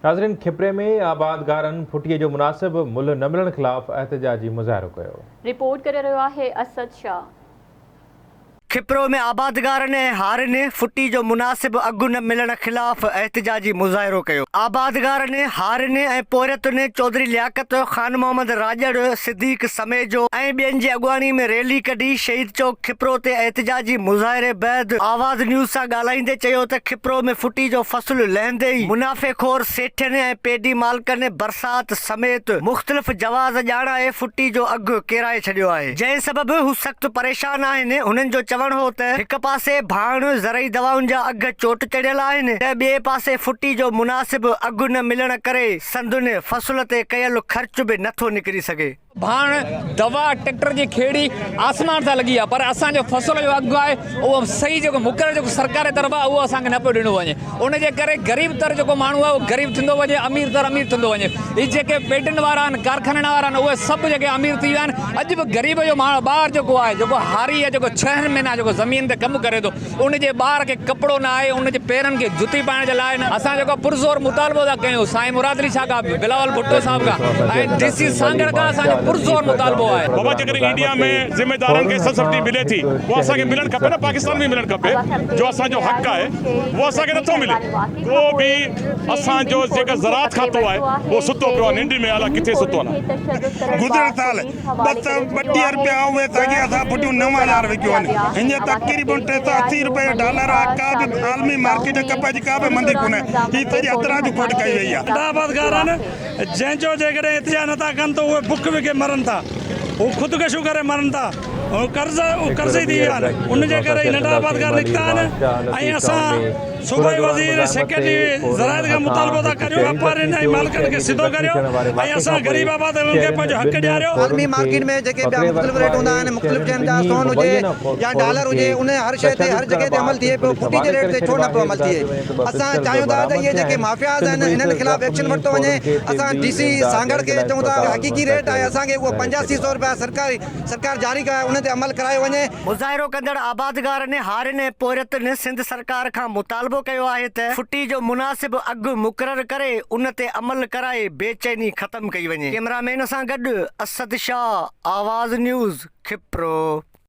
ناظرين کپري ۾ آبادگارن ڦٽي جو مناسب ملهه نه ملڻ خلاف احتجاجي مظاهرو ڪيو. رپورٽ ڪري رهيو آهي اسد شاهه. کپرو ۾ آبادگارن ۽ هارين ڦٽي جو مناسب اگهه نه ملڻ خلاف احتجاجي مظاهرو ڪيو. آبادگارن، هارين ۽ پورهيتن چوڌري لياقت، خان محمد راڄڙ، صديق سميجو ۽ ٻين جي اڳواڻي ۾ ريلي ڪڍي شهيد چوڪ کپرو تي احتجاجي مظاهري بعد آواز نيوز سان ڳالهائيندي چيو ته کپرو ۾ ڦٽي جو فصل لهندي ئي منافعي خور سيٺين ۽ پيڊي مالڪن برسات سميت مختلف جواز ڄاڻائي ڦٽي جو اگهه ڪيرائي ڇڏيو آهي جنهن سبب هو سخت پريشان آهن هنن جو چوڻ هو ته هڪ پاسي ڀاڻ زرعي دوائن جا اگهه چوٽ چڙهيل آهن ته ٻئي پاسي ڦٽي جو مناسب اگهه نه ملڻ ڪري سندن فصل تي ڪيل خرچ به نٿو نڪري سگهي. ڀاڻ، دوا، ٽيڪٽر جي کيڙي آسمان سان لڳي آهي پر اسان جو فصل جو اگهه آهي اهو صحيح جيڪو مقرر جيڪو سرڪار جي طرفان اهو اسان کي نه پيو ڏنو وڃي ان جي ڪري غريب تر جيڪو ماڻهو آهي اهو غريب ٿيندو وڃي امير تر امير ٿيندو وڃي هي جيڪي پيڊن وارا آهن ڪارخانن وارا آهن اهي سڀ جيڪي امير ٿي ويا آهن اڄ به غريب جو ماڻهو ٻار جيڪو آهي جيڪو هاري آهي جيڪو ڇهن مهينا جيڪو زمين تي ڪم ڪري ٿو ان جي ٻار کي ڪپڙو نه آهي، ان جي پيرن کي جتي پائڻ جي لاء نه. اسان جيڪو پرزور مطالبو ٿا ڪيون سائين مراد علي شاهه کان، بلاول ڀٽو صاحب کان ۽ ڊي سي سانگهڙ کان اسان جو پرزور مطالبو آهي. بابا جيڪڏهن انڊيا ۾ ذميدارن کي سبسڊي ملي ٿي اها اسان کي ملڻ کپي نه پاڪستان ۾ ملڻ کپي جو اسان جو حق آهي اهو اسان کي نٿو ملي ڪو به اسان جو جيڪا زراعت کاتو آهي اهو ستو پيو آهي ننڊ ۾ الاء ڪٿي ستو آهي. گذريل سال 232 رپيا اهي ساڳي اسان ڦٽيون 9000 وڪيون آهن هينئر تقريبن 380 رپيا ڊالر آهي ڪا به عالمي مارڪيٽ ڪپهه جي ڪا به مندي ڪونهي هي سڄي هٿرادو کوٽ ڪئي وئي آهي. ننڍا آبادگار آهن جنهن جو جيڪڏهن احتجاج نٿا ڪن ته اهي بک وگهي مرن ٿا هو خودڪشيون ڪري مرن ٿا هو قرض قرضي ٿي ويا آهن ان جي ڪري هي ننڍا آبادگار نڪتا آهن ۽ اسان صوبائي وزير سيڪريٽري زراعت کان مطالبو ٿا ڪريون واپارين ۽ مالڪن کي سڌو ڪريو ۽ اسان غريب آبادگارن کي پنهنجو حق ڏياريو. عالمي مارڪيٽ ۾ جيڪي ٻيا مختلف ريٽ هوندا آهن مختلف شين جا سون هجي يا ڊالر هجي ان هر شيء تي هر جڳهه تي عمل ٿئي پيو ڦٽي جي ريٽ تي ڇو نه پيو عمل ٿئي اسان چاهيون ٿا ته اهي جيڪي مافياز آهن انهن خلاف ايڪشن ورتو وڃي اسان ڊي سي سانگهڙ کي چئون ٿا حقيقي ريٽ آهي اسان کي اهو 85 سو رپيا سرڪاري سرڪار جاري ڪيو آهي ان تي عمل ڪرايو وڃي. مظاهرو ڪندڙ آبادگارن، هارين ۽ پورهيتن سنڌ سرڪار کان مطالبو ڪيو آهي ته ڦٽي جو مناسب اگهه مقرر ڪري ان تي عمل ڪرائي بي چيني ختم ڪئي وڃي. ڪئميرا مين سان گڏ اسد شاهه، آواز نيوز، کپرو.